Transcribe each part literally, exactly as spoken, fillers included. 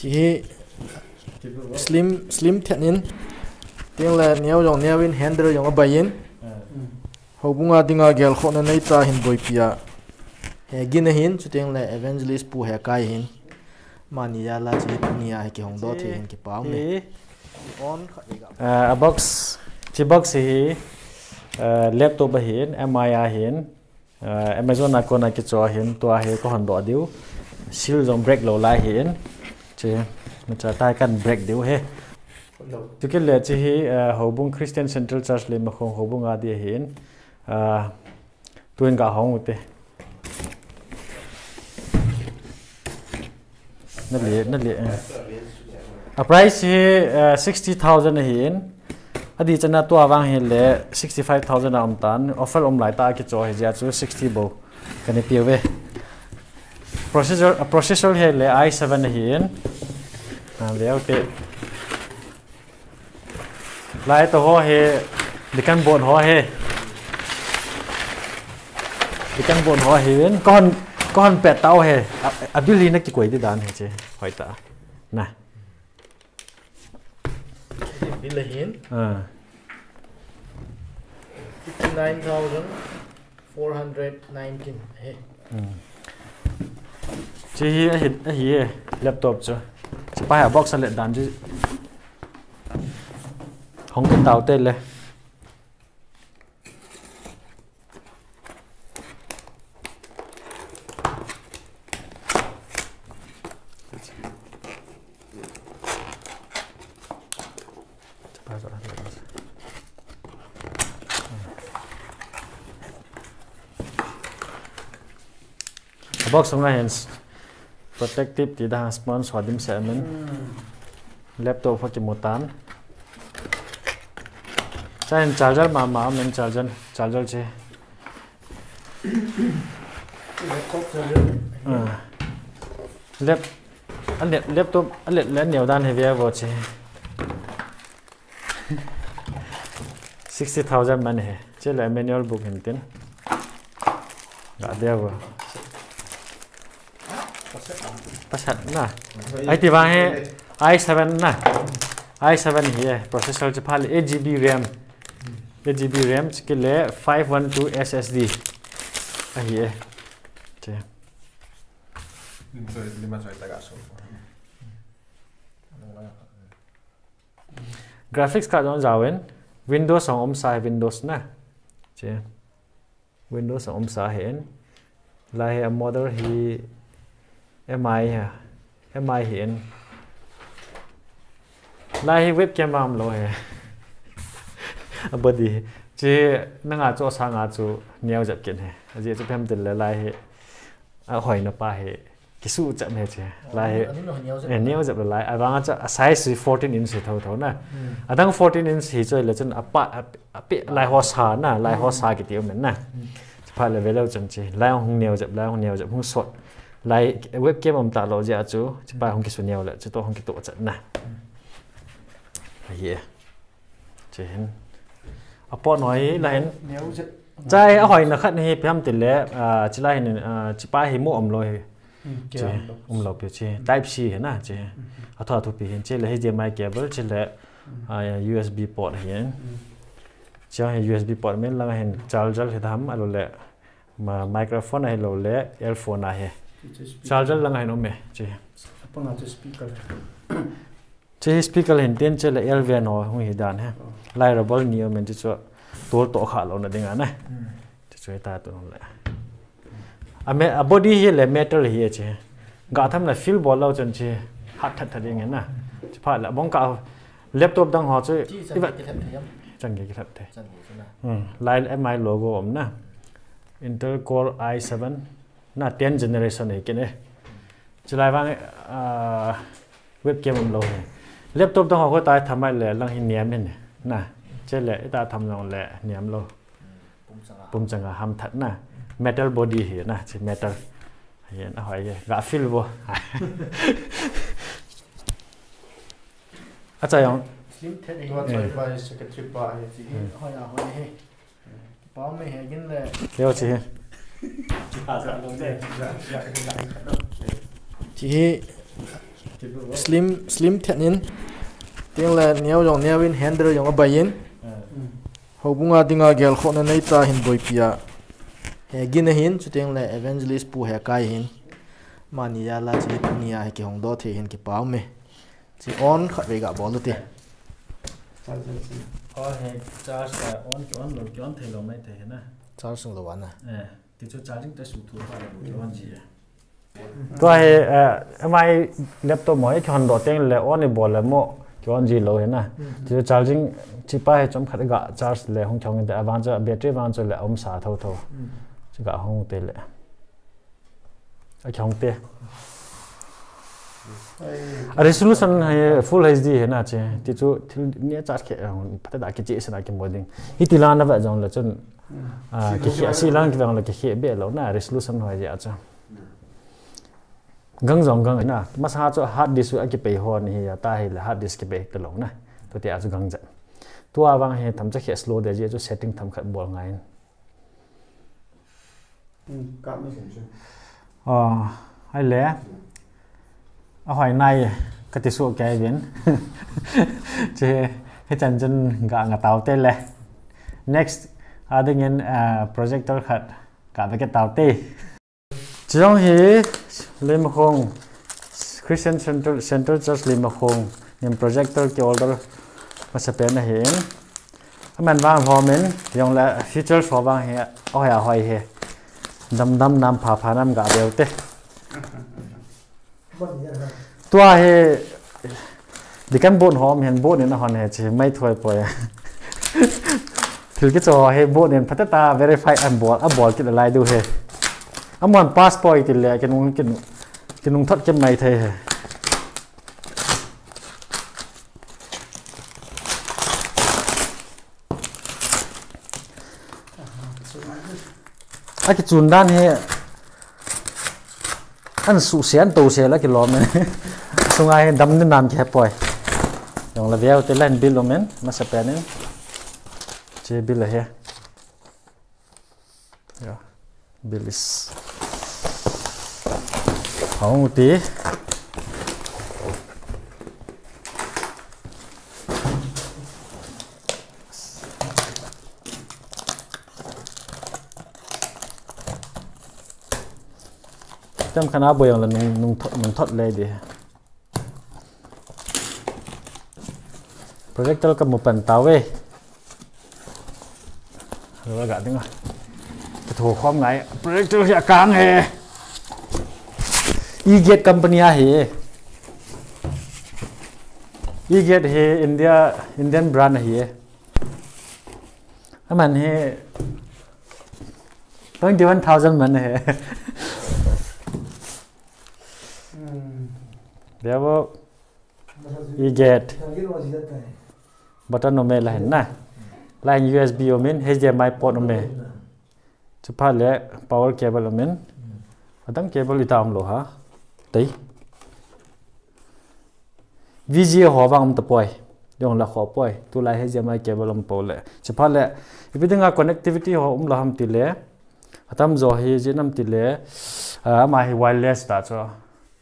Kihi slim, slim thet in. Tengle neo jong neo in, handle jong abai in. Houbunga dinga gelkhohna neita hin boipi a hegin ahin, chutengle evangelist Pu Hekai hin. Mani jal a chu tunia hi kihongdoh thei hin kipah ume. Hi. On khat vei ga. Ah, a box, chi box hi, ah, laptop ahin, M I ahin, ah, Amazon a kona kicho ahin, tua hi kahondoh diu. Seal jong break lou lai ahin. Chi, macha tai kan break diu hi. Chukit le chi hi, ah, Houbung Christian Central Church Leimakhong Houbung a di ahin. Ah, Tuin gahong ute. Nale, nale. Eh. A price hi, eh, sixty thousand ahin. Adih chana tua vang hile sixty-five thousand a um tan. Offer um laitah a kicho hi jeh chun sixty bou kana peuve. Processor, a processor hile i seven ahin. Ah, ve ute. Lai to ho hi, deacon board ho hi. Deacon board ho hi, ven, kon, kon pet tau hi. A, a bill hi na kikoi di dan hi chi. Hoitah. Na. Bill ahin. Ah. Fifty-nine thousand four hundred nineteen. Hi. Hmm. Chi hi ahi, ahi e, laptop chu. Chi pa hi box a let dan chu. Hong kin tau te le. A box sunga hin protective ti da sponge ho dimset amen. Hmm. Laptop ho kimu tan. Chuin charger mama amen, charger, charger chi. Laptop charger. Ah. Lap-, a lap-, laptop, a lap, lap neo dan hi ve vo chi. Sixty thousand man hi. Chule manual book hin tin. Ga dia bo. Pasat na. Ai ti vang hi i seven na. I seven hi e. Processor chu phal eight G B RAM. Eight G B RAM chu kile five one two S S D. Ahi e. Che. Lima choi, lima choi ta ga so. Graphics card jong jaovin, Windows jong umsa hi Windows na. Che. Windows jong umsa hin. Lai hi a model hi M I ha. M I hin. Lai hi webcam a umlou hi. A body hi. Che nanga chu asanga chu neo jep kin hi. Ajeh chu phem til le lai hi. A hoina pa hi. Kisu chap me che. Lai hi. Ani no neo jep. Eh, neo jep le lai. Avanga chu a size hi fourteen inch hi tho tho na. Hmm. Adang fourteen inch hi chu le chun apa, ap-, ape lai ho sa na, lai ho sa kiti um na. Hmm. Chuphat le velou chun chi. Lai hung neo jep, lai hung neo jep, hung sot. Lai webcam um talou jeh chu, chupa hung kisu neo le, chuto hung kito chat na. Hmm. Ahi e. Che hin. Apot noi la hin. Neo jep. Chai ahoina khat hi phem til le, ah, chilai hin, ah, chupa hi mu umlou hi. Hmm, che, kya umlou pi che. Type C hi na che. Hmm. Athu athu pi hin che le H D M I cable che le, hmm, ah, U S B port hin. Hmm. Che hi U S B port min lang hin charger hi dam alou le. Ma microphone ahilou le earphone ahi. Che speaker. Charger lang hin um e che. Apanga che speaker. Che hi speaker hin tin che le L V N ho hung hi dan he. Oh. Lai rubber ni um in che chu tol to kha lou na ding a na. Hmm. Che chu ta tu le. A me, a body hi le metal hi che. Ga tham le feel bol lou chun che hat that that ding na. Che pha le bong ka laptop dang ho chu. Chi chan ivat ki thap thei am? Chan ki thap thei. Chan ki na. Hmm. Lai M I logo um na. Intel Core i seven na ten generation hi kin e. Chulai vang, ah, webcam umlou hi. Laptop dang ho ko tai thamai le lang hi niam hin. Na, che le ita tham jong le niam lou. Pum changa. Pum changa ham that na. Metal body hi na, che metal. Hi na hoi hi. Ga feel bo. Acha jong. Slim the ni. Tua choi pa hi secretary pa hi chi. Hmm. Hoi a hoi hi. Pau me he gin le. Leo chi hi. Chi hi Slim, slim thet in. Tengle neo jong neo in, handle jong abai in. Houbunga dinga gelkhohna neita hin boipi a hegin ahin, chutengle evangelist Pu Hekai hin. Amani jal a chu tunia hi kihongdoh thei hin kipa ume. Chu on khatvei gabol ute. Charge, on, on lou, on theilou maithei hina. Charge lou ana. Tichu charging ta suh thu pha lou, on ji. Tua hi, eh, amai laptop mo hi kihondoh tengle on ibol le mo, ki-on ji lou hina. Tichu charging chipa hi chomkhat ga charge le hung kihong inte, avang chu battery vang chu le umsa thotho. Chu ga hong tele. Akihong te. A resolution hi full H D hina che. Tichu thil nia charge khe, phatah a kiche sena kimo ding. Hiti lang nave jongle chun, ah, kikhe, asi lang kiveng le kikhe be lou na resolution ho jeh a chu. Gang jong gang na. Masa chu hard disk akipei ho ni hi, ata hile hard disk kipei talou na. Tutia chu gang jat. Tua vang hi themcha khe slow de jeh chu setting themkhat bol ngai in. Ahile. Ahoi nai, kati suh kei vin. Che, hichan chun ga nga tau te le. Next, adingin, ah, projector khat ga ve kit tau te. Chujong hi Leimakhong Christian Central, Central Church Leimakhong in projector ki order masapen ahin. Aman vang lhomin, jongle features ho vang hi, ahoi ahoi hi. Dam dam nam pha pha nam ga veu te. Tua hi, dikan bon hom hin bon in ahon hi chi, mai thoi poi. Thil kicho hi bon in phatah a verify abol, abol kit lai diu hi. Aman pass poi tile, kinung, kinung, kinung thot kimai thei hi. Akichun dan hi an suhse, an touse la kilom in. Sunga hi damna nam kihepoi. Jongle veu te line bill um in, masapen in. Che bill ahi. Ya, bilis. Hong ti. Tem khana boyang la nung, nung thot, nung thot le di. Projector ka mu pan tau ve. Lo ga ding a. Ka tho khom ngai. Projector hi akang he. E-Gate company ahi. E-Gate hi India, Indian brand ahi. Aman hi twenty one thousand man ahi. Devo. E-Gate. Button ume la hin na. Line U S B umin, H D M I port ume. Chuphat le power cable umin. Adang cable ita umlou ha. Tei. V G A ho vang um tapoi. Jongle kho poi. Tulai H D M I cable um pole. Chuphat le, ipi dinga connectivity ho umlou ham tile. Atamjo hi, ijeh inem tile, ah, ama hi wireless ta chu.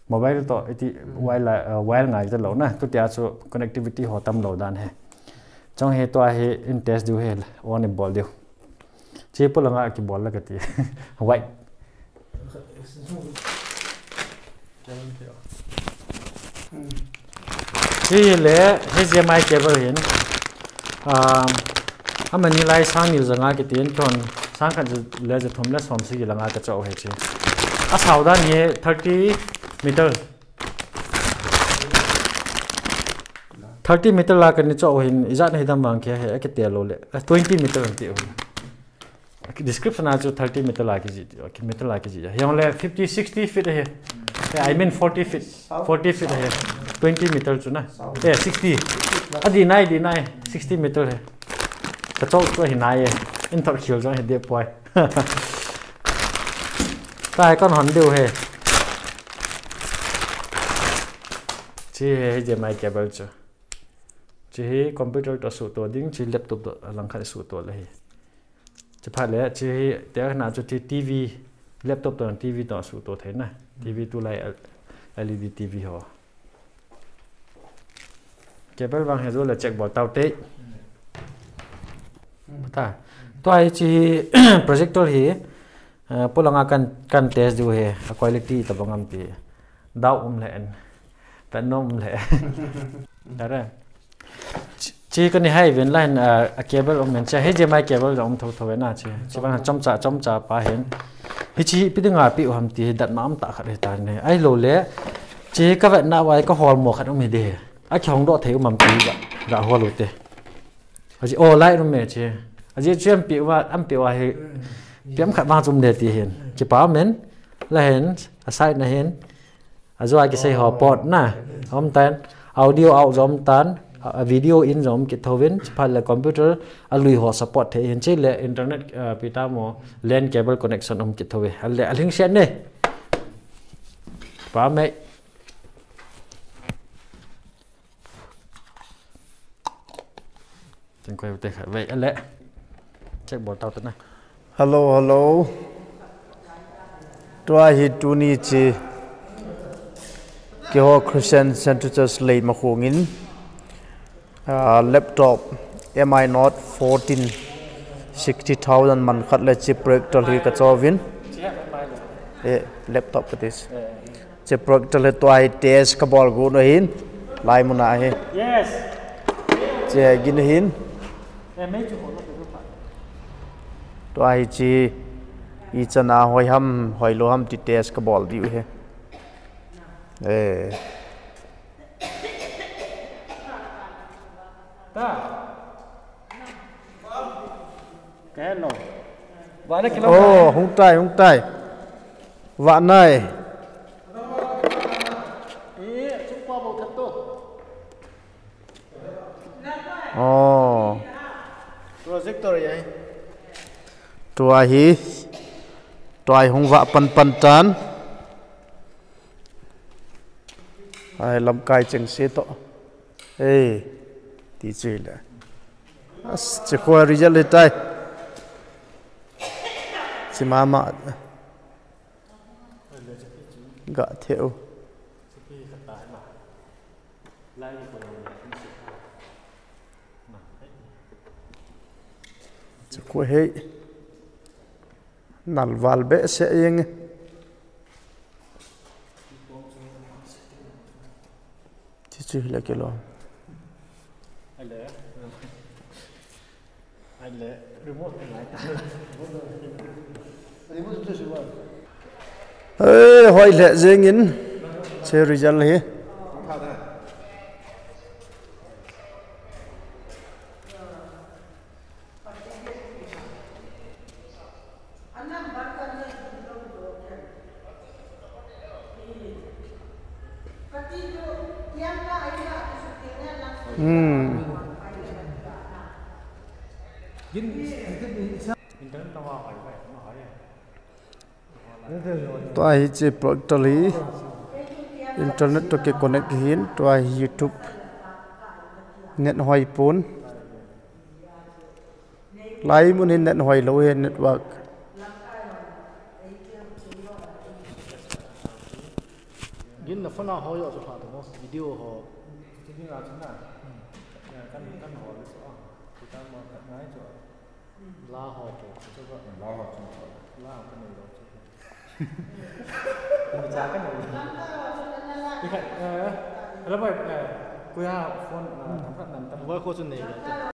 Mobile toh, iti wire, ah, wire ngai talou na. Tutia chu connectivity ho tamlou dan hi. Chong hi tua hi in test diu hi, on ibol diu. Che polanga kibol la kati. White. Chule H D M I cable hin, um, amani lai sang ni janga kitin ton sang khat le ja thum le som sagi langa kachoh u hi chi. Asao dan hi thirty meter. Thirty meter la kani choh u hin ijat na hidam vang khe he akite lou le. Twenty meter an ti u. Description a chu thirty meter la kiji, meter la kiji. Hijongle fifty, sixty feet ahi. Eh, I mean forty feet. Forty feet ahi. Twenty meter chu na. Eh, sixty. Adi nai, di nai. Sixty meter ahi. Kachoh chu ahi nai e. In thot khil chu ahi de poi. Tai kon hon diu he. Chi he, H D M I cable chu. Chi hi computer toh suhto ding, chi laptop toh alangkhat suhto le hi. Chuphat le, chi hi, tia na chu chi T V, laptop toh T V toh suhto thei na. T V tulai L-, L E D T V ho. Cable vang hi jo le check bol tau te. Ta. Tua hi chi projector hi, eh, polanga kan, kan test diu hi, a quality tabang am ti. Dau um le en. Pen nom le. Dare. Chi, chi kani hai ven la hin, ah, a cable um men cha. H D M I cable jong um tho tho na chi. Chi bang chomcha, chomcha pa hin. Hichi pi dinga pi u ham ti hi dat ma am ta khat hi ta ne. Ahilou le. Chi ka vet na vai ka hol mo khat um hi de. A kihong doh thei um am ti ga, ga hol u te. Aji, oh, light room me chi. Aji chu am pi u va, am pi u va hi. Pi am khat vang chum de ti hin. Chi pa men. La hin, a side na hin. A jo a kisei ho port na. Om tan, audio out jong om tan, a, a video in jong om kit tho vin, chi phat le computer a lui ho support thei hin chi le internet, ah, pi ta mo, LAN cable connection om kit tho ve. A le, a hling siat ne. Pa mai. Chen koi te kha. Wei, ale. Check bol tau te na. Hello, hello. Tua hi tuni chi. Keiho Christian Centre Church lei ma khungin. Ah, laptop M I Note fourteen sixty thousand man khat le chi projector hi ka chovin. Eh, laptop ka tis. Che projector le tua hi test ka bol gu no hin. Lai muna hi. Yes. Che gin hin. Eh, mei chu ho lo pe pa. Tua hi chi i chana hoi ham, hoi lo ham ti test ka bol diu hi. Eh. Ta. Ka hello. Vana kilo. Oh, hung tai, hung tai. Vanai. Eh, chung pa bo that to. Oh. Projector ye. Tua hi. Tua hi hung va pan pan tan. Ai lamkai cheng se to. Ei, ti chu le. As, che kho result le tai. Chi mama. Ga theu. Che kho hei. Nal val behseh jeng e. Chi chu hile kilo. Ale. Ale, remote ngai ta la. Remote chu chu ba. Eh, hoi le jeng in. Che result hi. Hmm. Tua hi che projector hi internet to kiconnect hin, tua hi YouTube net hoi pon. Lai mun hin net hoi lou hi network. Gin na phone a hoi o chu pha to mo video ho. Ti ding a chu na. Ya kan kan ho le chu a. Ti kan mo kan ngai chu. La ho chu chu ba. La ho chu. La ho kan nei lo chu. Ni cha kan nei lo. Ni kha, eh, hello boy, eh, kuya phone, eh, tam khat nan tam. Boy kho chu nei lo.